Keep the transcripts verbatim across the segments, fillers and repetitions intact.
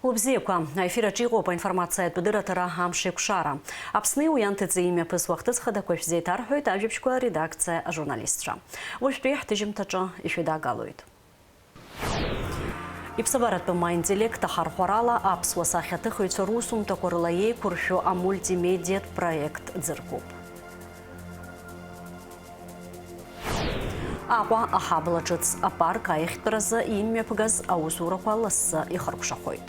Лыбзиақәа, аефир аҿы иҟоуп аинформациатә дырраҭара Амш еиқәшара. Аԥсни уи анҭыҵи имҩаԥысуа ахҭыс хадақәа шәзеиҭарҳәоит ажәабжьқәа редакциа ажурналистцәа. Уажәтәи ҳҭыжьымҭаҿы ишәыдагалоит. Иԥсабаратәым аинтеллект ахархәарала аԥсуа сахьаҭыхыҩцәа русумҭақәа рыла еиқәыршәо амультимедиатә проект ӡыркуп. Аҟәа аҳабла ҿыц апарк аиӷьтәразы имҩаԥгаз аусурақәа лассы ихыркәшахоит.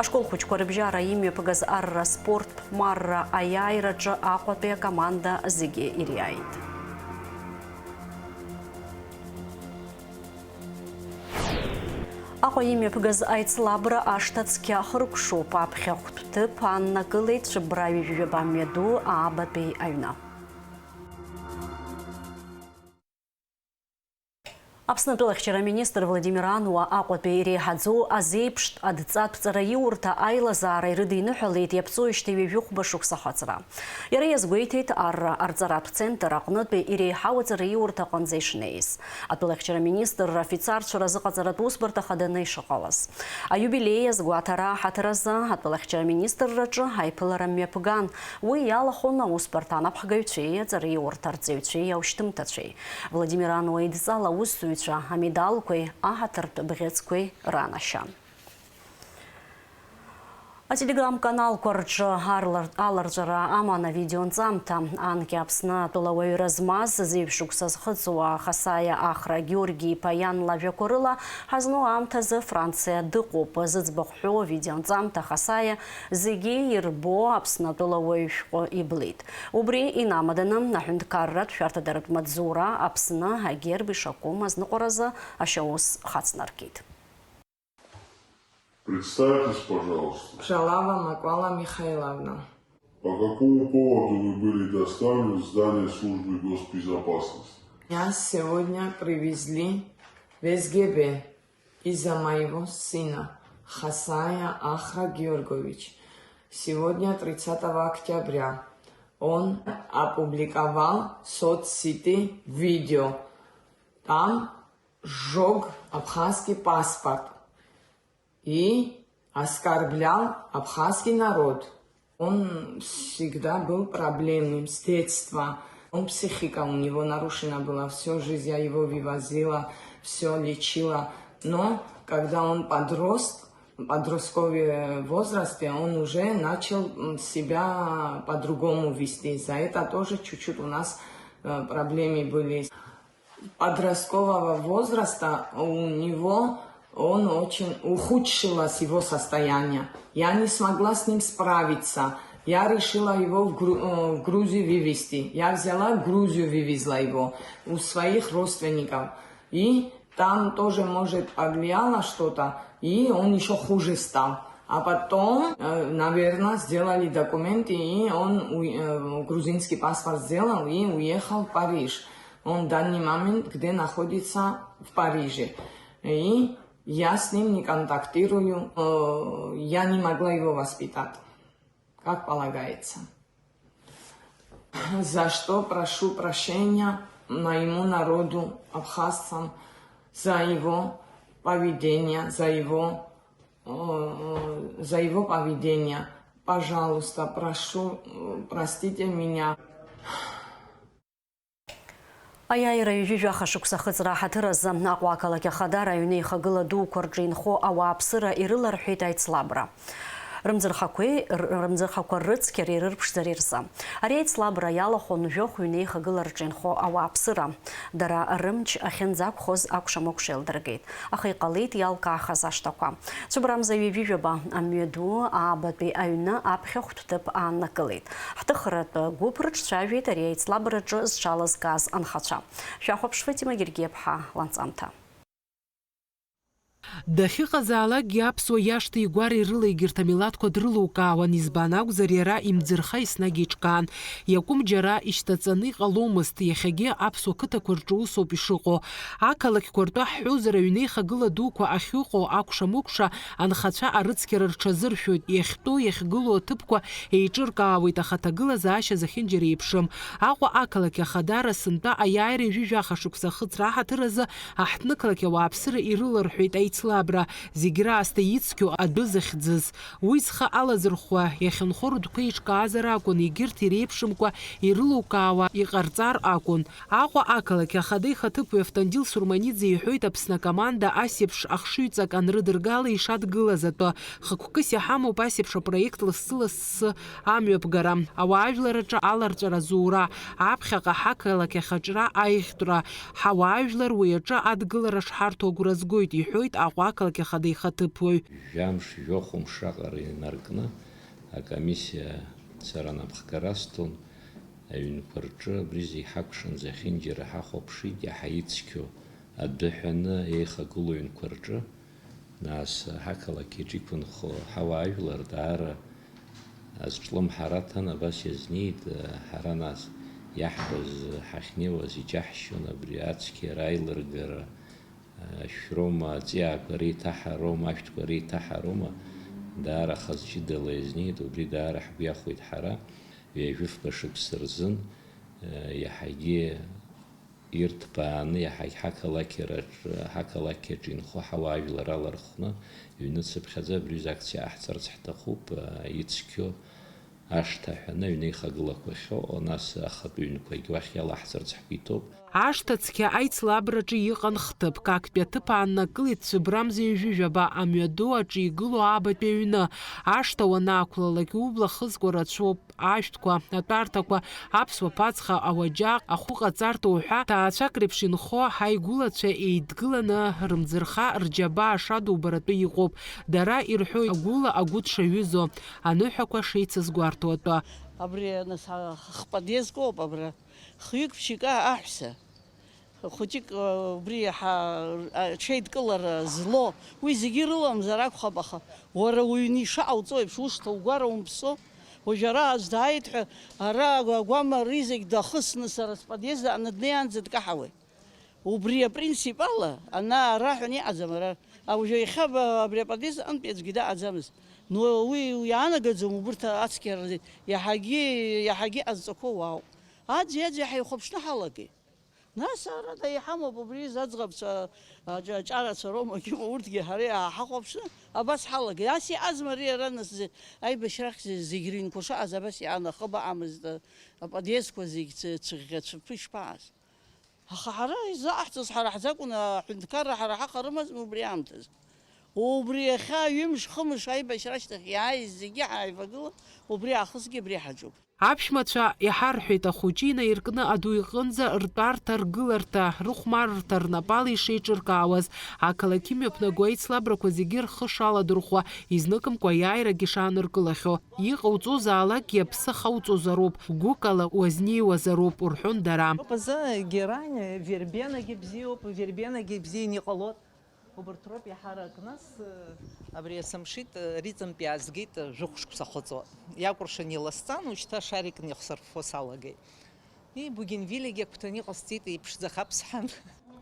Ашкол хәыҷқәа рыбжьара имҩаԥгаз арра спорттә марра аиааираҿы Аҟәатәи акоманда зегьы ириааит. Аҟәа имҩаԥгаз аицлабра ашҭа цқьа хыркәшоуп, аԥхьахәтә ҭыԥ ааннакылеит Цәыббра ҩажәи жәаба мҩаду аабатәи аҩны. Аԥсны атәылахьчара аминистр Владимир Ануа Аҟәатәи иреиҳаӡоу азеиԥштә адҵатә ҵараиурҭа аилазаара ирыдиныҳәалеит иаԥҵоижьҭеи ҩажәи хәба шықәса ахаҵра. Иара иазгәеиҭеит арра арҵаратә центр аҟнытәи иреиҳау аҵараиурҭа аҟынӡа ишнеиз, атәылахьчара аминистрра афицарцәа разыҟаҵаратә усбарҭа хаданы ишыҟалаз. Аиубилеи азгәаҭара аҳаҭыр азы атәылахьчара аминистрраҿы аиԥылара мҩаԥган. Уи иалахәын аусбарҭа анапхгаҩцәеи аҵараиурҭа арҵаҩцәеи аушьҭымҭацәеи. Владимир Ануа идҵала аусзуҩцәа амедалқәеи аҳаҭыртә бӷьыцқәеи ранашьан. Ателеграм-каналқәа рҿы арлар-, аларҵәара аман авидеонҵамҭа. Анкьа Аԥсны атәылауаҩра змаз зеижә шықәса зхыҵуа Хасаиа Ахра Георги-иԥа иан лажәақәа рыла, ҳазну аамҭазы Франциа дыҟоуп зыӡбахә ҳәоу авидеонҵамҭа Хасаиа зегьы ирбо Аԥсны атәылауаҩ шәҟәы иблит. Убри инамаданы, аҳәынҭқарратә шәарҭадаратә маҵзура Аԥсны агерб ишакәым азныҟәаразы ашьаус хацнаркит. Представьтесь, пожалуйста. Пшалава Маквала Михайловна. По какому поводу вы были доставлены в здание службы госбезопасности? Меня сегодня привезли в СГБ из-за моего сына Хасая Ахра Георгович. Сегодня, тридцатого октября, он опубликовал в соцсети видео. Там сжёг абхазский паспорт и оскорблял абхазский народ. Он всегда был проблемным с детства. Он, психика у него нарушена была. Всю жизнь я его вывозила, всё лечила. Но когда он подрос, в подростковом возрасте, он уже начал, м, себя по-другому вести. За это тоже чуть-чуть у нас, э, проблемы были. Подросткового возраста у него, он очень ухудшилось его состояние. Я не смогла с ним справиться. Я решила его в Гру-, э, в Грузию вывезти. Я взяла, в Грузию вывезла его у своих родственников. И там тоже, может, повлияло что-то, и он ещё хуже стал. А потом, э, наверное, сделали документы, и он у-, э, грузинский паспорт сделал и уехал в Париж. Он в данный момент где находится? В Париже. И я с ним не контактирую, э, я не могла его воспитать, как полагается. За что прошу прощения моему народу, абхазцам, за его поведение, за его, э, за его поведение. Пожалуйста, прошу, э, простите меня. Аиааира ҩажәи жәаха шықәса ахыҵра аҳаҭыр азы Аҟәа ақалақь ахадара аҩны еихагыла дуқәа рҿы инхо ауааԥсыра ирыларҳәеит аицлабра. Рымӡырхақәеи р-, рымӡырхақәа рыцқьареи рырԥшӡареи рзы. Ари аицлабра иалахәын жәохә ҩны еихагыла рҿы инхо ауааԥсыра. Дара рымч ахьынӡақәхоз акәша-мыкәша еилдыргеит. Аха иҟалеит иалкаахаз ашҭақәа. Цәыббрамза ҩажәи жәаба амҩаду аабатәи аҩны аԥхьахәтә ҭыԥ ааннакылеит. Ҳҭыхратә гәыԥ рыҿцәажәеит ари аицлабраҿы зҽалазкааз анхацәа. Шәахәаԥш, Фатима Гергиаԥҳа ланҵамҭа. Дахьыҟазаалакгьы аԥсуа иашҭа игәара ирыла егьырҭ амилаҭқәа дрылукаауан, избан акәзар, иара имӡырха еснагь еиҿкаан. Иакәым џьара ишьҭаҵаны иҟаломызт, иахьагьы аԥсуа қыҭақәа рҿы усоуп ишыҟоу. Ақалақьқәа ртәы ҳҳәозар, аҩнеихагыла дуқәа ахьыҟоу акәша-мыкәша анхацәа арыцқьара рҽазыршәоит, иахьтәоу, иахьгылоу аҭыԥқәа еиҿыркаауеит, аха аҭагылазаашьа зехьынџьара еиԥшым. Аҟәа ақалақь ахадара сынтәа аиааира ҩажәи жәаха шықәса ахыҵра аҳаҭыр азы аҳҭнықалақь ауааԥсыра ирыларҳәеит аицлабра, зегь раасҭа ицқьоу адәы зыхьӡыз. Уи зхы алазырхәуа, иахьынхо рыдәқәа еиҿкаазар акәын, егьырҭ иреиԥшымкәа ирылукаауа иҟарҵар акәын. Аҟәа ақалақь ахада ихаҭыԥуаҩ Автандил Сурманиӡе иҳәоит, Аԥсны акоманда ас еиԥш ахшыҩҵак анрыдыргала ишадгылаз атәы. Хықәкыс иҳамоуп ас еиԥш апроект лассы-лассы амҩаԥгара, ауаажәлар рҿы аларҵәара зура, аԥхьаҟа ҳақалақь ахаҿра аиӷьтәра, ҳауаажәлар уи аҿы адгылара шҳарҭо агәра згоит, иҳәоит Аҟәа ақалақь ахада ихаҭыԥуаҩ. Жәамш, жәохәымш раҟара инаркны акомиссиа сара анапхгара асҭон. Аҩнқәа рҿы абри зегь ҳакәшан зехьынџьара ҳахәаԥшит, иаҳа ицқьоу адәы ҳәаны еихагылоу аҩнқәа рҿы. Нас ҳақалақь иҿы иқәынхо ҳауаажәлар даара азҿлымҳара аҭан, абас иазнеит, ҳара нас иаҳбаз, ҳахьнеиуаз иџьаҳшьон абри ацқьара, аилыргара, ашәроума, аҵиаақәа реиҭаҳароума, ашәҭқәа реиҭаҳароума, даара хаз ҷыдала иазнеит, убри даара ҳгәы иахәеит ҳара, ҩажәифба шықәса рзын, иаҳагьы ирҭбааны, иаҳагь ҳақалақьраҿ-, ҳақалақьаҿ инхо ҳауаажәлар алархәны, ҩныцыԥхьаӡа абри акциа ҟаҳҵарц ҳҭахуп, ицқьоу ашҭа ҳәаны аҩны ихагылақәахьоу, нас ахатә ҩнқәагь уахь иалаҳҵарц ҳгәы иҭоуп. Ашҭа цқьа аицлабраҿы иҟан хҭыԥк, актәи аҭыԥ ааннакылеит цәыбрамза ҩажәи жәаба, амҩаду аҿы игылоу аабатәи аҩны. Ашҭа уанаақәлалак, убла хызкуа рацәоуп. Ашәҭқәа, атәарҭақәа, аԥсуа ԥацха, ауаџьаҟ, ахәы ҟаҵарҭа уҳәа ҭаацәак реиԥш инхо ҳаигәылацәа еидгыланы рымӡырха, рџьабаа шадубаратәы иҟоуп. Дара ирҳәоит агәыла агәы дшаҩызо, аныҳәақәа шеицызгәарҭо атәы. Абри, нас, ха-, хподезк ауп абра. Хҩык ԥшьҩык аҳәса. Хәыҷык, убри иаҳа аҽеидкылара злоу, уи зегьы ирыламзар акәхап, аха уара уҩны ишаҟауҵо еиԥш, ушҭа угәара умԥсо, уажә ара аӡә дааит ҳәа, ара агәама ари зегь дахысны сара сподиезд аҟны днеиаанӡа дкаҳауеит. Убри апринцип ала, ана ара ҳәа иҟаӡам, ара, а, уажә иахьа ба-, абри аподиезд аҟынтәи аӡәгьы даҟаӡамызт. Но уи, уи иаанагаӡом убырҭ ацқьара зегь, иаҳагьы, иаҳагьы иҟазҵақәоу уаауп. Аӡәи-аӡәи ҳаихәаԥшны ҳалагеит. Нас арада иҳамоуп убри аӡӷабцәа, аҷ-, аҷарацәа роума, кима, урҭгьы ҳара иааҳахәаԥшны абас ҳалагеит. Ас иҟазма ари ара, нас, зе-, аибашьрахь зе-, зегь рыҩнқәа шаҟаз абас иаанахыбаамызт, аподъездқәа зегь ц-, цәыӷьӷьа цәыԥы ишԥааз? Аха ҳара изаҟаҳҵаз ҳара ҳзакәын, аҳәынҭқарра ҳара ҳаҟарымызма убри аамҭазы? Убри иахьа ҩымш-хымш аибашьра ашьҭахь иааиз зегьы ҳааивагылан, убри аахысгьы абри ҳаҿуп. Аԥшәмацәа иҳарҳәеит, ахәыҷы инаиркны аду иҟынӡа ртәарҭа, ргыларҭа, рыхәмаррҭа рнапала ишеиҿыркаауаз. Ақалақь имҩаԥнаго аицлабрақәа зегьы рхы шаладырхәуа, изныкымкәа аиааирагьы шааныркылахьоу. Иҟауҵозаалакгьы аԥсы ахауҵозароуп, гәыкала уазнеиуазароуп, рҳәон дара. Азы герань, вербенагьы бзиоуп, вербенагьы бзианы иҟалоит. Убарҭ роуп иаҳарак. Нас, э, абри есымшит, э, Риҵантәи аазгеит, э, жәохә шықәса ахыҵуа. Иакәыршан иласҵан, ушьҭа шарикны ихсырффо салагеит. И, бугенвилиагьы агәҭаны иҟасҵеит, иԥшӡахап сҳәан.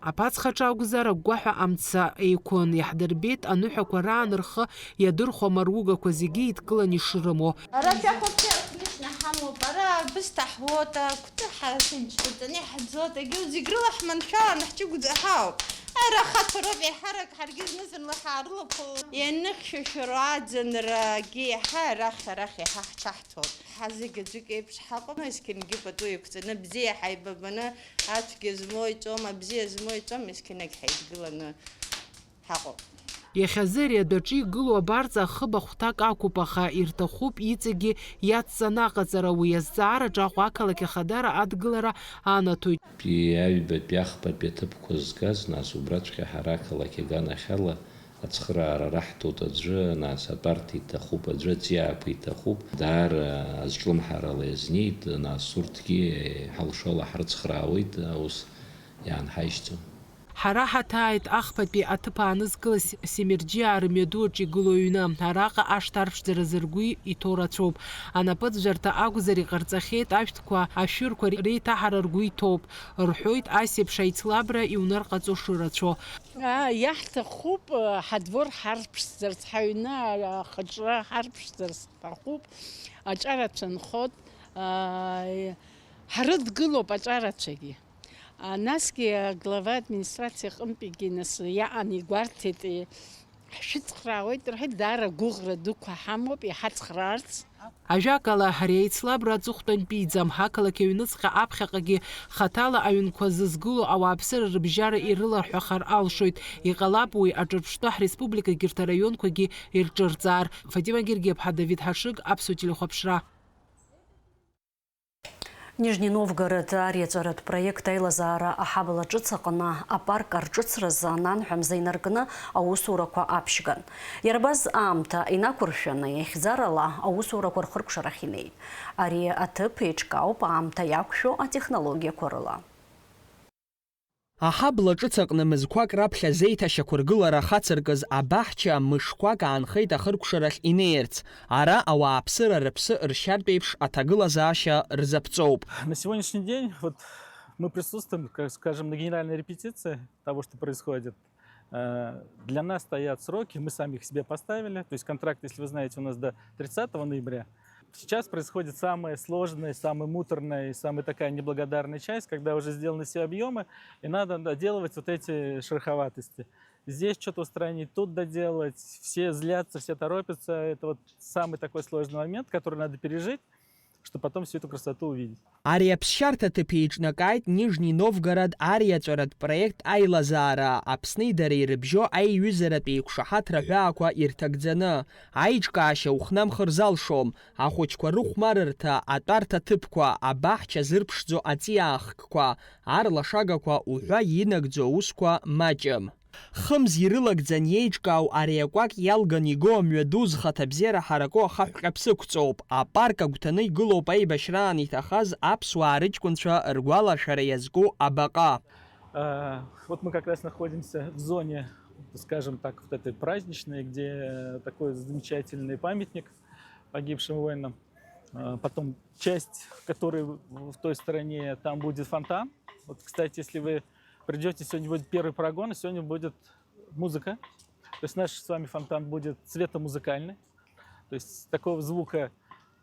Аԥацхаҿы акәзар, агәгәаҳәа амца еиқәын, иаҳдырбеит аныҳәақәа раан рхы иадырхәо амаругақәа зегьы еидкылан ишрымоу. Ара шәахәаԥшыр, отлично ҳамоуп. Ара абысҭа ҳуоута, акәты ҳа-, ҳанҿкәыҵаны иҳаӡоит, егьи зегь рыла ҳманшәаланы ҳҷыгәӡа ҳауп. Ара ахацәа роуп еиҳарак, ҳаргьы зны-зынла ҳаарылаԥыло. Ианыхьшәашәароу аӡынрагьы еиҳа арахь, арахь еиҳа ҳҽаҳҭоит. Ҳа зегь аӡәык еиԥш ҳаҟоума, есқьынгьы пату еиқәҵаны, бзиа ҳаибабаны, ацәгьа змоу иҵом, абзиа змоу иҵом, есқьынагь ҳаидгыланы ҳаҟоуп. Иахьазы ари адәаҿы игылоу абарҵа ахыб ахәҭак ақәуп, аха ирҭахуп иҵегьы иацҵаны аҟаҵара, уи азҵаараҿы Аҟәа ақалақь ахадара адгылара анаҭоит. Аҩбатәи ахԥатәи аҭыԥқәа згаз, нас убраҵәҟьа ҳара ақалақь аганахьала ацхыраара раҳҭоит аӡәы, нас атәарҭа иҭахуп аӡәы, аҵиаақәа иҭахуп. Даара азҿлымҳарала иазнеит, нас урҭгьы ҳалшала ҳрыцхраауеит, аус иаанҳажьӡом. Ҳара ҳаҭааит ахԥатәи аҭыԥ аанызкылаз Семерџьиаа рымҩаду аҿы игылоу аҩны. Араҟа ашҭа арԥшӡаразы ргәы иҭоу рацәоуп. Анапыӡәӡәарҭа акәзар иҟарҵахьеит, ашәҭқәа, ашәырқәа реиҭаҳара ргәы иҭоуп, рҳәоит, ас еиԥш аицлабра иунарҟаҵо шырацәоу. Аа, иаҳҭахуп, ҳадвор ҳарԥшӡарц, ҳаҩны ахаҿра ҳарԥшӡарц ҳҭахуп, аҿарацәа нхоит, аа, ҳрыдгылоуп аҿарацәагьы. А, насгьы аглава администрациа аҟынтәигьы нас иаан игәарҭеит, е, ҳшәыцхраауеит рҳәеит, даара гәыӷра дуқәа ҳамоуп иҳацхраарц. Ажәакала, ари аицлабра аҵыхәтәантәиӡам, ақалақь аҩныҵҟа аԥхьаҟагьы хаҭала аҩнқәа зызгылоу ауааԥсыра рыбжьара ирыларҳәахар алшоит. Иҟалап уи аҿырԥштәы ҳреспубликагьы рҭ араионқәагьы ирҿырҵаар. Фатима Гергиаԥҳа, Давид Ҳашыг, Аԥсуа телехәаԥшра. Нижни Новгород ариаҵәаратә проект аилазаара аҳабла ҿыц аҟны апарк арҿыцразы ананҳәа мза инаркны аусурақәа аԥшьган. Иара абас аамҭа инақәыршәаны иахьӡарала аусурақәа рхыркәшарахь инеит. Ари аҭыԥ еиҿкаауп аамҭа иақәшәо атехнологиақәа рыла. Аҳабла ҿыц аҟны мызқәак раԥхьа зеиҭашьақәыргылара ахацыркыз абаҳча мышқәак аанхеит ахыркәшарахь инеирц. Ара ауааԥсыра рыԥсы ршьартә еиԥш аҭагылазаашьа рзаԥҵоуп. На сегодняшний день вот мы присутствуем, как скажем, на генеральной репетиции того, что происходит. Э, для нас стоят сроки, мы сами их себе поставили. То есть контракт, если вы знаете, у нас до тридцатого ноября. Сейчас происходит самое сложное, самое муторное и самая такая неблагодарная часть, когда уже сделаны все объемы, и надо доделывать вот эти шероховатости. Здесь что-то устранить, тут доделать, все злятся, все торопятся. Это вот самый такой сложный момент, который надо пережить, чтобы потом всю эту красоту увидеть. Ари аԥсшьарҭа ҭыԥ еиҿнакааит Нижни Новгород ариаҵәаратә проект аилазаара, Аԥсни дареи рыбжьоу аиҩызаратә еиқәшаҳаҭра ҳәаақәа ирҭагӡаны. Аиҿкаашьа ухнамхыр залшом, ахәыҷқәа рыхәмарырҭа, атәарҭа ҭыԥқәа, абаҳча зырԥшӡо аҵиаахкқәа, арлашагақәа уҳәа инагӡо аусқәа маҷым. Хымз ирылагӡан иеиҿкаау ари акәакь иалган игоу амҩаду зхаҭабзиара ҳараку ахаҳә ҟьаԥсықәҵоуп. Апарк агәҭаны игылоуп аибашьраан иҭахаз аԥсуаа рыҷкәынцәа ргәалашәара иазку абаҟа. Э, вот мы как раз находимся в зоне, скажем так, вот этой праздничной, где, э, такой замечательный памятник погибшим воинам. Э, потом часть, которая в в той стороне, там будет фонтан. Вот, кстати, если вы придёте, сегодня будет первый прогон, и сегодня будет музыка. То есть наш с вами фонтан будет цветомузыкальный. То есть такого звука,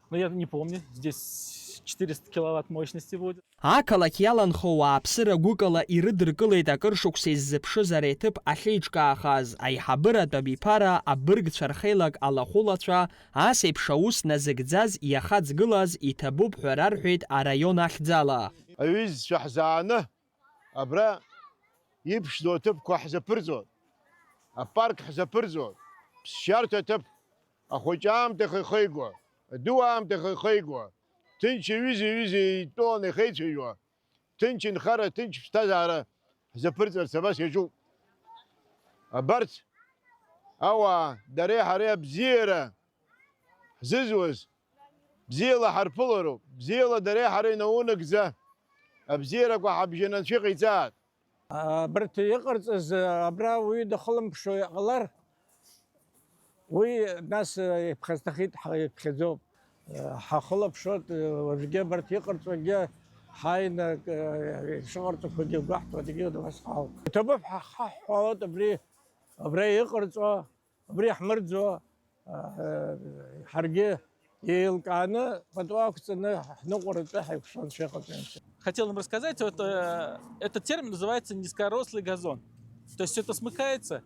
ну, я не помню. Здесь четыреста киловатт мощности будет. Ақалақь иаланхо ауааԥсыра гәыкала ирыдыркылеит акыр шықәса иззыԥшыз ари аҭыԥ ахьеиҿкаахаз. Аиҳабыратә абиԥара, абыргцәа рхеилак алахәылацәа, ас еиԥш аус назыгӡаз иахаҵгылаз иҭабуп ҳәа рарҳәеит араион ахьӡала. Аҩызцәа ҳзааны абра иԥшӡоу аҭыԥқәа ҳзаԥырҵоит, апарк ҳзаԥырҵоит, ԥсшьарҭа ҭыԥ, ахәыҷы аамҭа ихеихеигуа, аду аамҭа ихеихеигуа, ҭынч аҩыза-ҩыза итәоу анеихеицәажәо, ҭынч нхара, ҭынч ԥсҭазаара ҳзаԥырҵарц абас иаҿуп. Абарҭ ауаа дареи ҳареи абзиара ҳзызуаз, бзиала ҳарԥылароуп, бзиала дареи ҳареи наунагӡа абзиарақәа ҳабжьаны Анцәа иҟаиҵааит. Абарҭ иҟарҵаз, абра уаҩы дахылымԥшуа иҟалар, уи нас иԥхасҭахеит, ҳа-, иԥхьаӡоуп. Ҳахылаԥшуеит, уажәгьы абарҭ иҟарҵогьы ҳааины, ак-, ишыҟарҵақәагьы гәаҳҭо, адагьы убас ҳауп. Иҭабуп ҳа-, ҳаҳҳәалоит абри, абра иҟарҵо, абри ҳмырӡуа, ҳаргьы еилкааны пату ақәҵаны ҳныҟәаратәы ҳаиқәшәан шыҟаҵәҟьа. Хотел вам рассказать, вот, э, этот термин называется низкорослый газон. То есть всё это смыкается,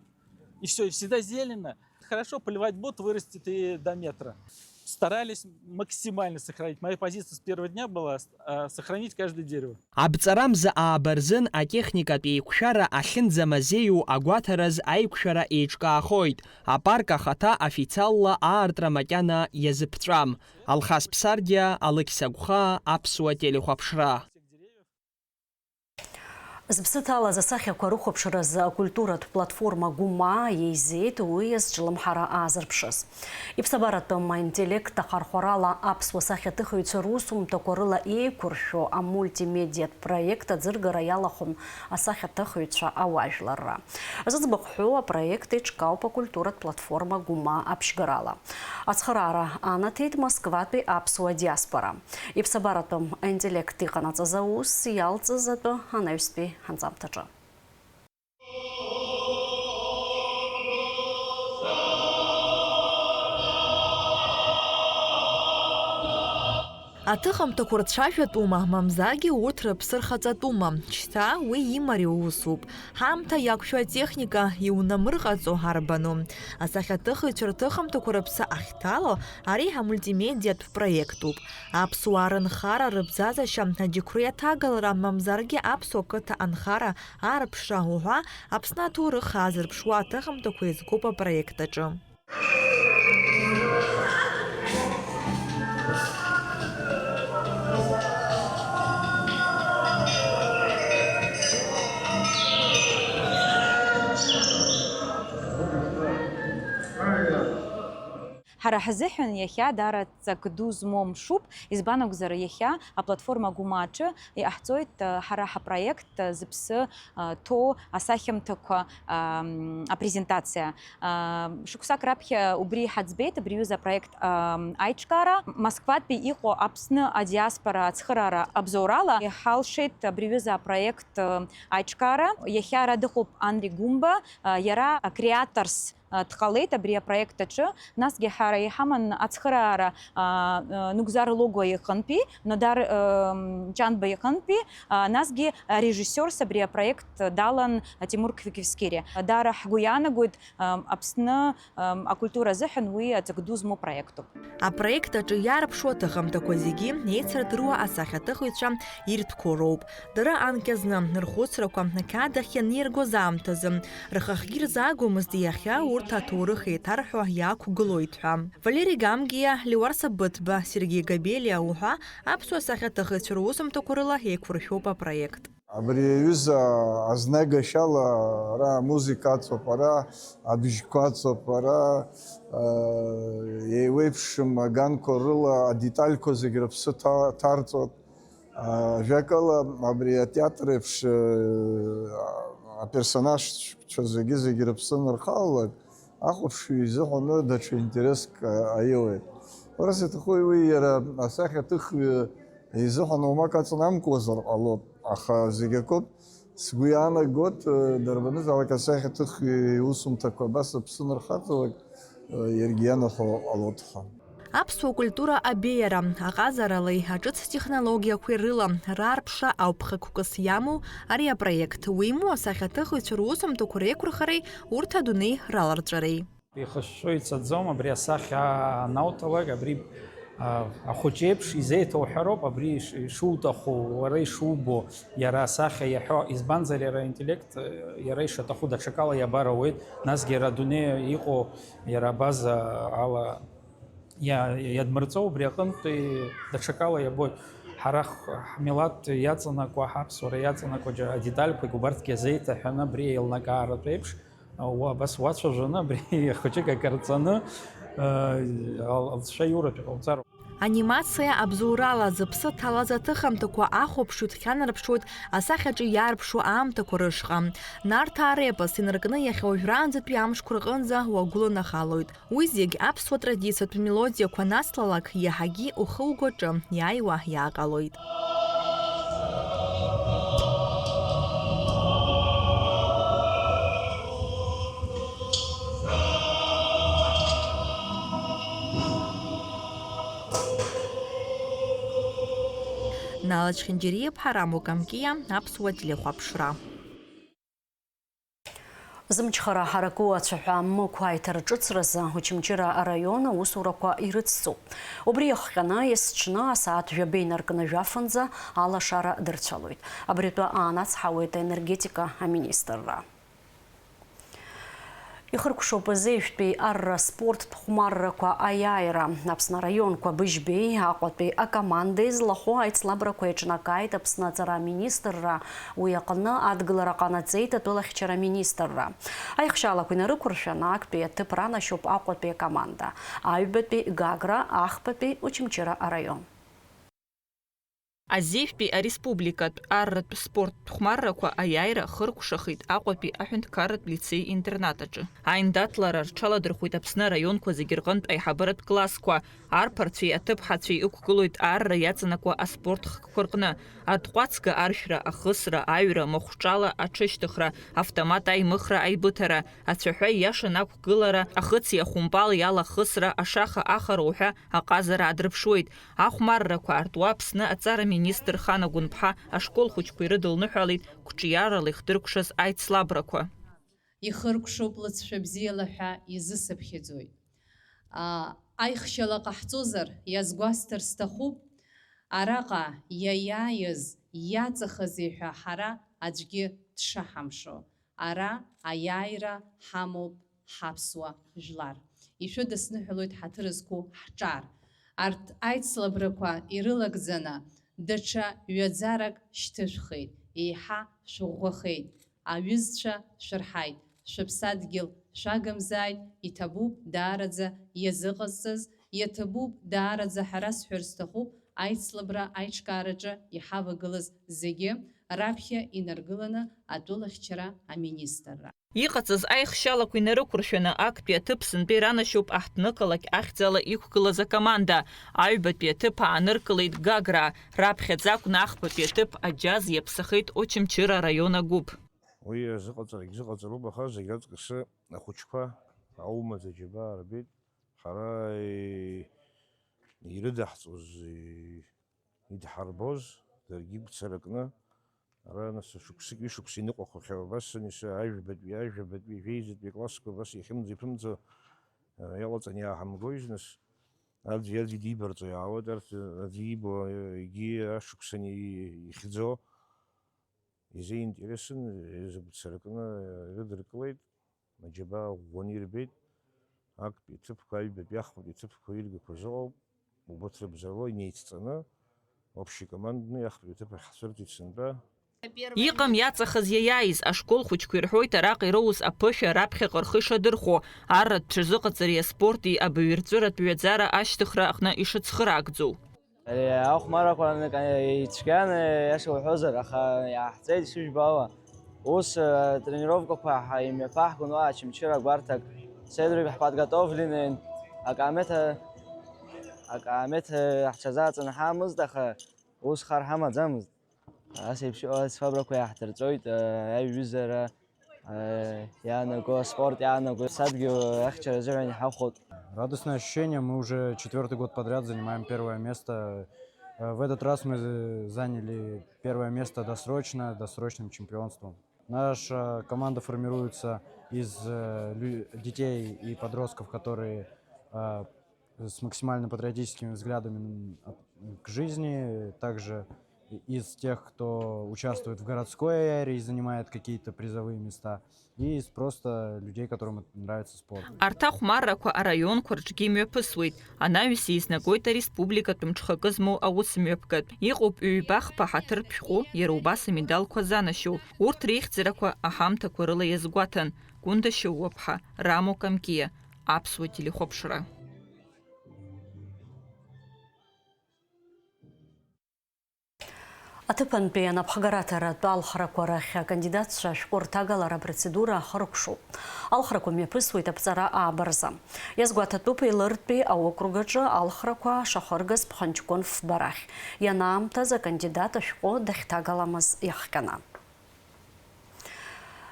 и всё, и всегда зелено. Хорошо, поливать будут, вырастет и до метра. Старались максимально сохранить. Моя позиция с первого дня была, э, сохранить каждое дерево. Абҵарамза ааба рзын атехникатә еиқәшәара ахьынӡамазеиу агәаҭараз аиқәшәара еиҿкаахоит. Апарк ахаҭа официалла аартра макьана иазыԥҵәам. Алхас Ԥсардиа, Алықьса Гәхаа, Аԥсуа телехәаԥшра. Зыԥсы ҭалаз асахьақәа рыхәаԥшразы акультуратә платформа Гәымаа еизеит уи азҿлымҳара аазырԥшыз. Иԥсабаратәым аинтеллект ахархәарала аԥсуа сахьаҭыхыҩцәа русумҭақәа рыла еиқәыршәо амультимедиатә проект аӡыргара иалахәын асахьаҭыхыҩцәа ауаажәларра. Зыӡбахә ҳәоу апроект еиҿкаауп акультуратә платформа Гәымаа аԥшьгарала. Ацхыраара анаҭеит Москватәи аԥсуа диаспора. Иԥсабаратәым аинтеллект иҟанаҵаз аус иалҵыз атәы анаҩстәи анҵамҭаҿы. Аҭыхымҭақәа рцәажәатәума, мамзаргьы урҭ рыԥсы рхаҵатәума? Шьҭа уи имариоу усуп. Ҳаамҭа иақәшәо атехника иунамырҟаҵо арбану? Асахьаҭыхыҩцәа рҭыхымҭақәа рыԥсы ахьҭало ари амультимедиатә проектуп. Аԥсуаа рынхара рыбзазашьа аџьықәреи аҭагалара, мамзаргьы аԥсуа қыҭа анхара аарԥшра уҳәа Аԥсны аҭоурых аазырԥшуа аҭыхымҭақәа еизгоуп апроект аҿы. Ҳара ҳзыҳәан иахьа даара ҵак ду змоу мшуп, избан акәзар, иахьа аплатформа Гәымаа аҿы иҟаҳҵоит, э, ҳара ҳапроект, э, зыԥсы, э, ҭоу асахьамҭақәа, ам, апрезентациа. Ам, шықәсак раԥхьа убри ҳаӡбеит, абри аҩыза апроект, ам, аиҿкаара. Москватәи иҟоу Аԥсны адиаспора ацхыраара абзоурала иҳалшеит абри аҩыза апроект, э, аиҿкаара. Иахьа ара дыҟоуп Анри Гәымба, э, иара акреаторс а, дҟалеит абри апроект аҿы, насгьы ҳара иҳаман ацхыраара, а, а, Нугзар Логуа иҟынтәи, Нодар, м, Ҷанба иҟынтәи, а, насгьы арежиссиорс абри апроект далан Тимур Квикивскири. Даара ҳгәы иаанагоит, ам, Аԥсны, ам, акультура азыҳәан уи аҵак ду змоу проектуп. Апроект аҿы иаарԥшуа аҭыхымҭақәа зегьы еицырдыруа асахьаҭыхыҩцәа иртәқәоу роуп. Дара анкьа зны рхәыцрақәа ақьаад ахь ианиргоз аамҭазы, рхахьгьы рзаагомызт иахьа урҭ аҭоурых еиҭарҳәо иақәгылоит ҳәа. Валери Гамгиа, Леуарса Быҭәба, Сергеи Габелиа уҳәа аԥсуа сахьаҭыхыҩцәа русумҭақәа рыла еиқәыршәоуп апроект. Абри аҩыза азнагашьала ара амузыка аҵоуп, ара абжьқәа аҵоуп, ара, э, еиуеиԥшым аганқәа рыла адетальқәа зегь рыԥсы ҭа-, ҭарҵоит. Ажәакала, абри атеатр еиԥш, э, аперсонажцәа зегьы-зегьы рыԥсы анырхалалак, ахәаԥшҩы изыҳәаны даҽа интереск, э, аиуеит. Ҳәарас иаҭаху уи иара асахьаҭыхҩы изыҳәан уамак аҵанамкуазар ҟалоит, аха зегь акоуп. Сгәы иаанагоит, э, дарбанызаалак асахьаҭыхҩы иусумҭақәа абас аԥсы анырхаҵалак, э, иаргьы ианаҳәо ҟалоит ҳәа. Аԥсуа культура абеиара, аҟазаралеи аҿыц технологиақәеи рыла раарԥшра ауп хықәкыс иамоу ари апроект. Уимоу, асахьаҭыхыҩцәа русумҭақәа реиқәырхареи урҭ адунеи раларҵәареи. Ихышәшәо ицаӡом, абри асахьа анауҭалак, абри, а, ахәыҷ еиԥш изеиҭоуҳәароуп, абри иш-, ишуҭаху, уара ишубо, иара асахьа иаҳәо, избанзар, иара аинтеллект, э, иара ишаҭаху даҽакала иабар ауеит, насгьы иара адунеи иҟоу, иара абаза ала иа-, иадмырҵо, убри аҟынтәи даҽакала иабоит. Ҳара х-, ҳмилаҭ иаҵанакуа, ҳаԥсуара иаҵанакуа џьа-, адетальқәагь убарҭгьы азеиҭаҳәаны абри еилнакааратә еиԥш, уа-, абас уацәажәаны абри хәыҷык акарҵаны, э, ал-, алҵшәа иуратә иҟауҵароуп. Анимациа абзоурала зыԥсы ҭалаз аҭыхымҭақәа ахәаԥшҩы дхьанарԥшуеит асахьаҿы иаарԥшу аамҭақәа рышҟа. Нарҭаа репос инаркны иахьа уажәраанӡатәи амшқәа рҟынӡа уагәыланахалоит. Уи зегь аԥсуа традициатә мелодиақәа анаслалак, иаҳагьы ухы угәаҿы иааиуа иааҟалоит. Нала Чхинџьариа-ԥҳа, Рамо Камкиа, Аԥсуа телехәаԥшра. Зымчхара ҳараку ацәаҳәа мықә аиҭарҿыцразы Очамчыра араион аусурақәа ирыцҵоуп. Убри иахҟьаны есҽны асааҭ жәаба инаркны жәафынӡа алашара дырцәалоит. Абри атәы аанацҳауеит аенергетика аминистрра. Ихыркәшоуп азеижәтәи арра спорттә хәмаррақәа аиааира. Аԥсны араионқәа быжьбеи Аҟәатәи акомандеи злахәу аицлабрақәа еиҿнакааит Аԥсны аҵара аминистрра. Уи аҟны адгылара ҟанаҵеит атәылахьчара аминистрра. Аихшьалақәа инарықәыршәаны актәи аҭыԥ ранашьоуп Аҟәатәи акоманда, аҩбатәи Гагра, ахԥатәи Очамчыра араион. Азеижәтәи ареспубликатә арратә спорттә хәмаррақәа аиааира хыркәшахеит Аҟәатәи аҳәынҭқарратә лицеи-интернат аҿы. Аиндаҭлара рҽаладырхәит Аԥсны араионқәа зегьы рҟынтә аиҳабыратә классқәа, арԥарцәеи аҭыԥҳацәеи ықәгылоит арра иаҵанакуа аспорт хкқәа рҟны, атҟәацга аршәра, ахысра, аҩра, махәҿала аҽышьҭыхра, автомат аимыхра, аибыҭара, ацәаҳәа ииашаны ақәгылара, ахыци ахәымпали алахысра, ашаха ахара уҳәа аҟазара аадырԥшуеит. Ахәмаррақәа артуа Аԥсны аҵара министр Хана Гәынԥҳа ашкол хәыҷқәа ирыдылныҳәалеит қәҿиарала ихдыркәшаз аицлабрақәа. Ихыркәшоуп лыҵшәа бзиала ҳәа изысыԥхьаӡоит. Аа, аихшьала ҟаҳҵозар, иазгәасҭар сҭахуп, араҟа иаиааиз, иаҵахазеи ҳәа ҳара аӡәгьы дшаҳамшо. Ара аиааира ҳамоуп ҳаԥсуа жәлар. Ишәыдысныҳәалоит ҳаҭыр зқәу ҳҿар. Арҭ аицлабрақәа ирылагӡаны даҽа ҩаӡарак шьҭышәхеит, еиҳа шәыӷәӷәахеит. Аҩызцәа шәырҳаит, шәыԥсадгьыл шәагымзааит, иҭабуп даараӡа иазыҟазҵаз, иаҭабуп даараӡа ҳара сҳәар сҭахуп, аицлабра аиҿкаараҿы иҳавагылаз зегьы, раԥхьа инаргыланы атәылахьчара аминистрра. Иҟаҵаз аихшьалақәа инарықәыршәаны актәи аҭыԥ сынтәа иранашьоуп аҳҭнықалақь ахьӡала иқәгылаз акоманда. Аҩбатәи аҭыԥ ааныркылеит Гагра, раԥхьаӡа акәны ахԥатәи аҭыԥ аџьаз иаԥсахеит Очамчыра араион агәыԥ. Уи азыҟаҵарагь зыҟаҵароуп, аха зегь раҵкысы ахәыҷқәа аумаӡа џьабаа рбеит. Ҳара, и-, ирыдаҳҵоз, и-, идҳарбоз, даргьы игәцаракны, ара, нас, шықәсык, ҩышықәса иныҟәахахьоу абас, ани, са, ажәабатәи, ажәабатәи, жәеизатәи аклассқәа абас иахьымӡо-иԥымӡо, а, иалаҵаны иааҳамгоз, нас, аӡәи аӡәи дибарҵо иаауеит, арҭ, аӡәы ибо, егьи ашықәсаны ихьӡо, изеинтересын, изыгәцаракны ирыдыркылеит. Аџьабаа ӷәӷәаны ирбеит, актәи аҭыԥқәа, аҩбатәи ахԥатәи аҭыԥқәа иргақәаз ыҟоуп, убырҭ рыбзоуроу инеицҵаны, общекомандный ахԥатәи аҭыԥ ахь ҳцәырҵит сынтәа. Иҟам иаҵахаз иаиааиз ашкол хәыҷқәа ирҳәоит араҟа ироуз аԥышәа раԥхьаҟа рхы ишадырхәо, арратә ҽазыҟаҵареи аспорти абаҩрҵәыратә ҩаӡара ашьҭыхра аҟны ишыцхыраагӡоу. Ари ахәмаррақәа ицәгьан, иаша уҳәозар, аха иааҳҵеит шыжәбо ала. Ус, э, тренировкақәа ҳа-, имҩаԥаҳгон уа Очамчыра гәарҭак. Седрик ҳподготовленный, акаамеҭа, акаамеҭа ҳҽазааҵаны ҳамазт, аха ус хар ҳамаӡамызт. Ас еиԥш иҟаз фабрақәа иаҳдырҵоит, э, аиҩызара, э, иаанаго, аспорт иаанаго, садгьыл ахьчара азыҳәан иҳахәот. Радостное ощущение, мы уже четвёртый год подряд занимаем первое место. Э, в этот раз мы з-, заняли первое место досрочно, досрочным чемпионством. Наша команда формируется из, э, лю-, детей и подростков, которые, э, с максимально патриотическими взглядами, м, от-, к жизни, также из тех, кто участвует в городской аэре и занимает какие-то призовые места, и из просто людей, которым нравится спорт. Арҭ ахәмаррақәа араионқәа рҿгьы имҩаԥысуеит, анаҩс еизнагоит ареспубликатә мҽхакы змоу аусмҩаԥгатә. Иҟоуп ҩба-хԥа ҳаҭыртә шәҟәы, иара убас амедалқәа занашьоу. Урҭ реихьӡарақәа аҳамҭақәа рыла иазгәаҭан Гәында Шьоуаԥҳа, Рамо Камкиа, Аԥсуа телехәаԥшра. Аҭыԥантәи анапхгараҭаратә алхрақәа рахь акандидатцәа ашәҟәы рҭагалара апроцедура ахыркәшоуп. Алхрақәа мҩаԥысуеит аԥҵара аабарза. Иазгәаҭатәуп Елыртәи аокруг аҿы алхрақәа шахыргаз ԥхынҷкәын фба рахь, ианаамҭаз акандидат ашәҟәы дахьҭагаламыз иахҟьаны.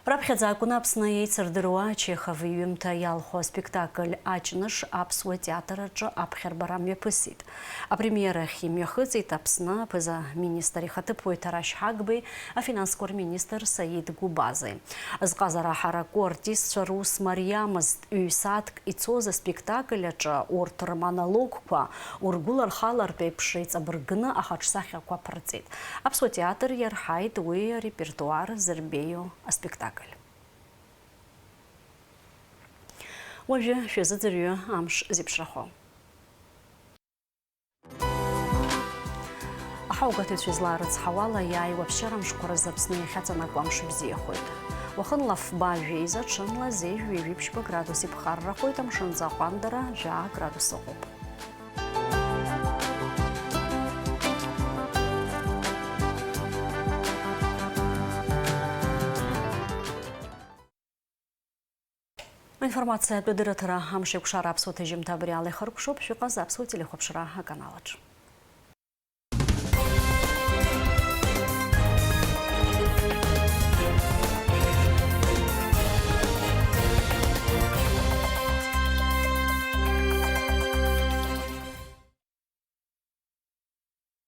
Раԥхьаӡа акәын Аԥсны еицырдыруа Чехов иҩымҭа иалху аспектакль Аҷныш аԥсуа театр аҿы аԥхьарбара мҩаԥысит. Апремиерахь имҩахыҵит Аԥсны аԥыза-министр ихаҭыԥуаҩ Ҭарашь Ҳагбеи афинансқәа рминистр Саид Гәыбазеи. Зҟазара ҳараку артистцәа рус мариамызт, ҩ-сааҭк ицоз аспектакль аҿы урҭ рмонологқәа, ургәылархалартә еиԥш еиҵабыргны ахаҿсахьақәа ԥырҵит. Аԥсуа театр иарҳаит уи арепертуар зырбеиоу аспектакль. Уажәы шәазыӡырҩы амш зеиԥшрахо. Аҳауагәаҭаҩцәа излаарыцҳауала, иааиуа аԥсшьара мшқәа рзы Аԥсны иахьаҵанакуа амш бзиахоит. Уахынла фба жәеиза, ҽынла зеижә ҩажәи ԥшьба градус иԥхаррахоит, амшынҵа аҟәандара жәаа градус ыҟоуп. Аинформациатә адырраҭара амш еикәшара аԥсуа ҭыжьымҭа абри ала ихыркәшоуп, шәыҟаз аԥсуа телехәаԥшра аканалаҿ.